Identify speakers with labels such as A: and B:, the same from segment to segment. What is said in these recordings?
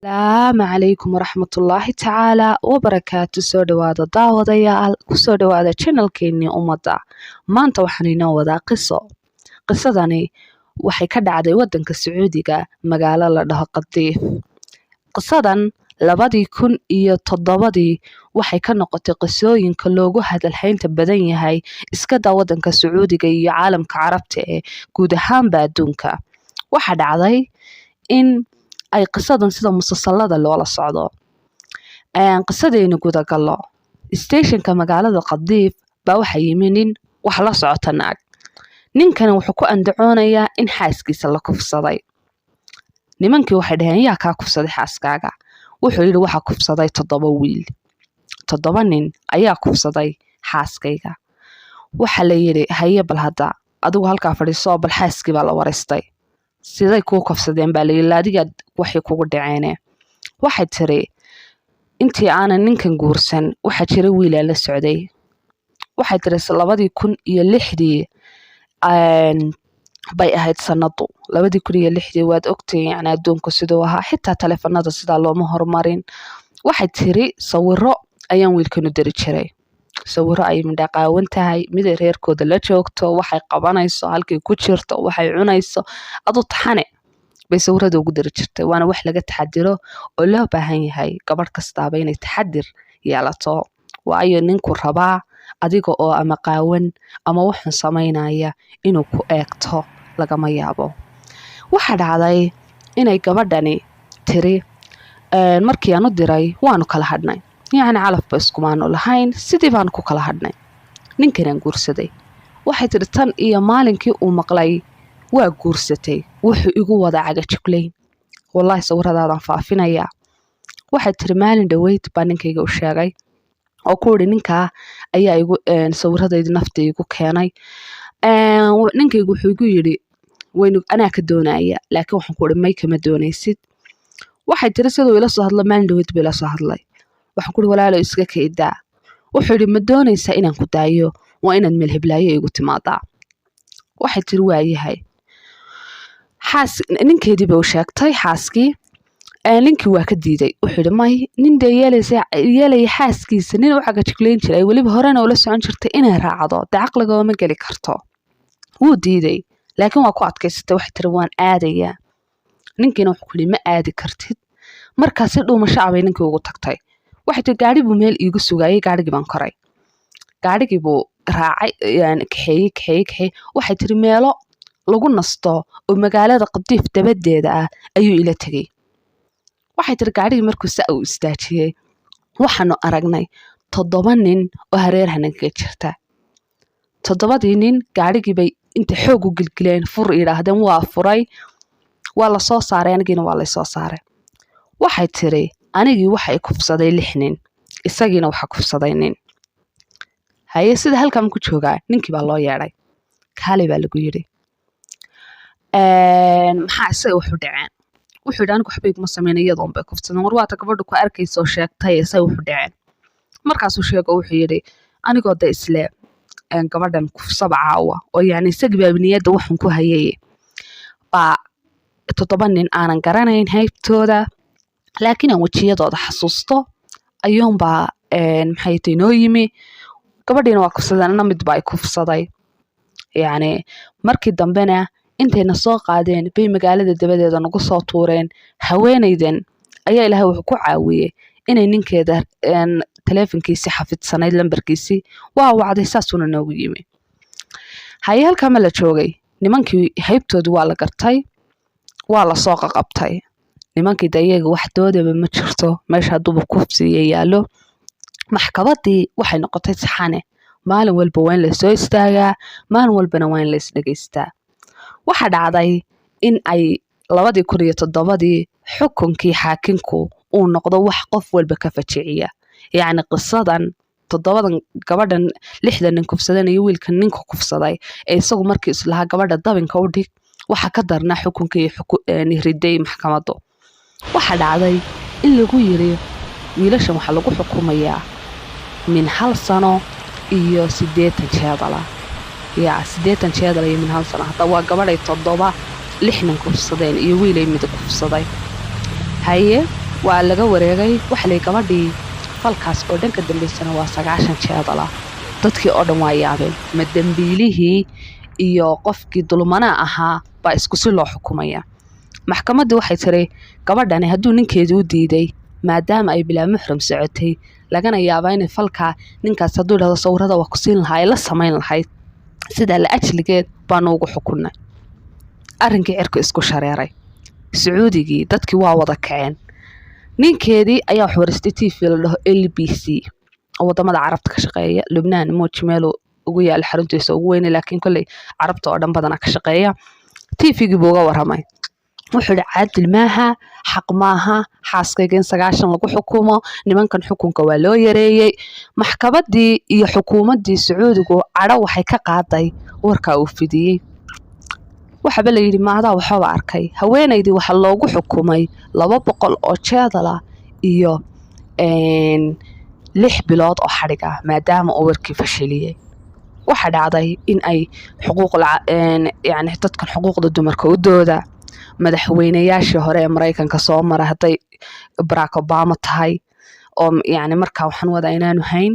A: Asalaamu calaykum waraxmatullaahi tacaala wabarakaatu. Soo dhawaada daawadayaal, kusoo dhawaada channelkeenii ummadda. Maanta waxaan inoo wadaa qiso. Qisadani waxay ka dhacday wadanka Sacuudiga, magaalo la dhaho Qadiif. Qisadan 2007-dii waxay ka noqotay qisooyinka loogu hadalhaynta badan yahay iskadaa wadanka Sacuudiga iyo caalamka Carabta ee guud ahaanba adduunka. Waxaa dhacday in ay qisadan sida musalsalada loola socdo. Qisadaynu gudagallo. Stationka magaalada Qadiif baa waxaa yimi nin wax la socota naag. Ninkani wuxuu ku andacoonayaa in xaaskiisa la kufsaday. Nimankii waxay dhaheen, "Yaa kaa kufsaday xaaskaaga?" Wuxuu yidhi, "Waxaa kufsaday 7 wiil, 7 nin ayaa kufsaday xaaskayga." Waxa la yidhi, "Haye, bal hadda adigu halkaa fadhiiso." Bal xaaskii baa la waraystay. "Siday kuu kufsadeen?" baa la yidhi, "adiga waxay kugu dhaceene." Waxay tiri, "Intii aanan ninkan guursan waxaa jira wiilaan la socday." Waxay tiri 2006-dii bay ahayd sanadu, 2006-dii. Waad ogtay yani adduunku siduu ahaa, xitaa taleefanada sidaa looma horumarin. Waxay tiri, "Sawiro ayaan wiilkan u diri jiray, sawiro ay mindhaqaawan tahay, miday reerkooda la joogto, waxay qabanayso, halkay ku jirto, waxay cunayso, adu taxane bay sawirada ugu diri jirtay." Waana wax laga taxadiro oo loo baahan yahay gabadh kastaaba inay taxadir yeelato, waayo ninku rabaa adiga oo ama qaawan ama wuxun samaynaya inuu ku eegto lagama yaabo. Waxaa dhacday inay gabadhani tiri, "Markii aan u diray waanu kala hadhnay, yacni calafba iskumaanu lahayn, sidii baanu ku kala hadhnay. Ninkanaan guursaday." Waxay tidhi, "Tan iyo maalinkii uu maqlay waa guursatay, wuxuu igu wada cagajuglayn, wallaahi sawiradaadaan faafinayaa." Waxay tiri, "Maalin dhoweyd baa ninkayga u sheegay oo ku iri ninkaa ayaa igu sawiradaydi nafta igu keenay. Ninkaygu wuxuu igu yidhi waynu anaa ka doonaya, laakiin waxaan ku iri may, kama doonaysid." Waxay tiri, siduu ila soo hadlo, maalin dhoweyd buu ila soo hadlay. Waxaan ku iri, 'Walaalo, iska kaydaa.' Wuxuu yidhi, 'Ma doonaysaa inaan ku daayo? Waa inaad meel heblaayo igu timaadaa.' Waxay tiri, 'Waayahay.' Xaas ninkeedii bay u sheegtay xaaskii. Ninkii waa ka diiday. Wuxuu yidhi, 'May, nin dee yeelaysa yeelaya xaaskiisa nin u cagajuglayn jiray, weliba horena ula socon jirtay, inay raacdo dee caqligaba ma geli karto.' Wuu diiday, laakiin waa ku adkaysatay. Waxay tiri, 'Waan aadayaa.' Ninkiina wuxuu ku yidhi, 'Ma aadi kartid.' Markaasi dhuumasho ah bay ninkii ugu tagtay. Waxay tiri, 'Gaadhi buu meel iigu sugaayay, gaadhigii baan koray, gaadhigii buu raacay, yani kaxeeyey, kaxeeyey, kaxeeyey.' Waxay tiri, 'Meelo lagu nasto oo magaalada Qadiif dabadeeda ah ayuu ila tegey.' Waxay tiri, 'Gaadhigii markuu sa uu istaajiyey, waxaanu aragnay 7 nin oo hareeraha kaga jirta. Toddobadii nin gaadhigii bay inta xoog u gilgileen, fur yidhaahdeen. Waa furay, waa la soo saaray, anigiina waa laysoo saaray.' Waxay tiri, 'Anigii waxa i kufsaday 6 nin, isagiina waxa kufsaday nin.' Haye, sida halkan ku joogaa, ninkii baa loo yeedhay. 'Kaali,' baa lagu yidhi, 'maxaa isaga wuxu dhaceen?' Wuxuu yidhi, 'Anigu waxba iguma sameyn, iyadoon bay kufsadeen.' 'War, waata gabadhu ku arkaysa oo sheegtay, say wuxu dhaceen?' Markaasuu sheego, wuxuu yidhi, 'Anigoo de isle gabadhan kufsaba caawa, oo yacni isagii baa niyadda waxun ku hayay, baa 7 nin aanan garanayn haybtooda, laakiin aan wejiyadooda xasuusto ayuunbaa maxay tay noo yimi. Gabadhiina waa kufsadeen, ana mid baa i kufsaday. Yacni markii dambena intayna soo qaadeen bay magaalada dabadeeda nagu soo tuureen. Haweenaydan ayaa Ilaahay wuxuu ku caawiyey inay ninkeeda taleefankiisii xafidsanayd, lambarkiisii waa wacday, saasuuna noogu yimi.' Haye, halkaa ma la joogay. Nimankii haybtoodii waa la gartay, waa lasoo qaqabtay nimankii. De iyaga wax doodaba ma jirto meesha hadduuba kufsiya yaallo. Maxkamaddii waxay noqotay saxane. Maalin walba waa in lasoo istaagaa, maalin walbana waa in la isdhegaystaa. Waxaa dhacday in ay 2007-dii xukunkii xaakinku uu noqdo wax qof walba ka fajiciya. Yacni qisadan toddobadan gabadhan lixdan nin kufsadan iyo wiilkan ninka kufsaday ee isagu markii islahaa gabadha dabinka u dhig, waxa ka darnaa xukunkii riday maxkamaddu. Waxaa dhacday in lagu yiri, wiilashan waxaa lagu xukumayaa min hal sano iyo 80 jeedala, ya 80 jeedala iyo min hal sano. Hadda waa gabadhay 7 lix nin kufsadeen iyo wiilay mid kufsaday. Haye, waxaa dhacday Waa laga wareegay. Waxa lay gabadhii falkaas oo dhan ka dambaysana waa 90 jeedala. Dadkii oo dhan waa yaabeen. Ma dembiilihii iyo qofkii dulmana ahaa baa isku si loo xukumaya? Maxkamaddii waxay tiri, gabadhani hadduu ninkeedii u diiday, maadaama ay bilaa muxram socotay, lagana yaabaa inay falkaa ninkaas hadduu dhahdo sawirada waa ku siin lahaa ay la samayn lahayd, sidaa la ajligeed baanu ugu xukunnay. Arrinkii cirku isku shareeray. Sacuudigii dadkii waa wada kaceen. Ninkeedii ayaa wax waristay TV la dhaho LBC oo wadamada Carabta ka shaqeeya, Lubnaan mooji meelu ugu yaala xaruntiisa ugu weyne, laakiin kolley Carabta oo dhan badana ka shaqeeya. TV-gii buu uga warramay. Wuxuu yidhi, "Caadil maaha, xaq maaha xaaskayga in 90 lagu xukumo. Nimankan xukunka waa loo yareeyey." Maxkamaddii iyo xukuumaddii Sacuudigu cadho waxay ka qaaday warkaa uu fidiyey. Waxaaba la yidhi, maadaa waxbaba arkay. Haweenaydii waxaa loogu xukumay 200 oo jeedala iyo 6 bilood oo xadhig ah, maadaama uu warkii fashiliyey. Waxaa dhacday in ay xuquuq, yani dadkan xuquuqda dumarka u dooda, madaxweynayaashii hore ee Maraykanka soo mara, hadday Barack Obama tahay, oo yani markaa waxaan wadaa inaanu hayn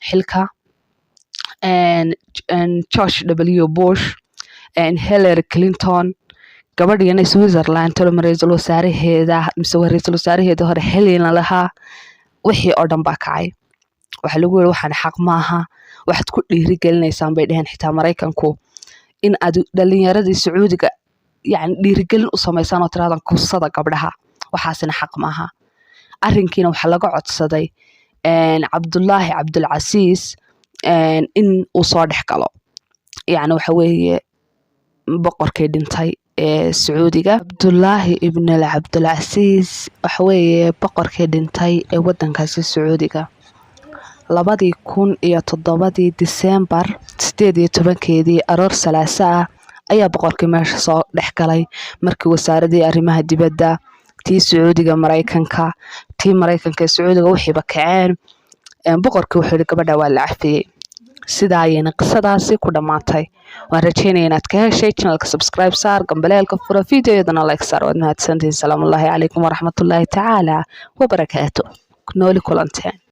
A: xilka, George W Bush, Hillary Clinton, gabadhiina Switzerland toloma ra-iisul wasaaraheeda mise waa ra-iisul wasaaraheeda hore Helena lahaa, wixii oo dhan baa kacay. Waxaa lagu yiri, waxaan xaq maaha, waxaad ku dhiirigelinaysaan, bay dheheen, xitaa Maraykanku in aad dhalinyaradii Sacuudiga yani dhiirigelin u samaysaan oo tirahdaan kufsada gabdhaha. Waxaasina xaq maaha. Arrinkiina waxaa laga codsaday Cabdullaahi Cabdulcasiis in uu soo dhex galo, yacni waxa weeye boqorkii dhintay ee Sacuudiga, Cabdullaahi ibn Cabdulcasiis, waxa weeye boqorkii dhintay ee waddankaasi Sacuudiga. 2007-dii Disembar 18-keedii, aroor Salaaso ah, ayaa boqorkii meesha soo dhex galay markii wasaaradii arrimaha dibadda, tii Sacuudiga Maraykanka, tii Maraykanka ee Sacuudiga, wixiiba kaceen. Boqorkii wuxuu yihi, gabadha waa la cafiyey. Sidaa ayayna qisadaasi ku dhammaatay. Waan rajeynaya inaad ka heshay. Channelka subscribe saar, gambaleelka fura, videoyadana like saar. Waad mahadsantihiin. Salaamullaahi calaykum waraxmatullaahi tacaala wabarakaatu. Nooli kulanteen.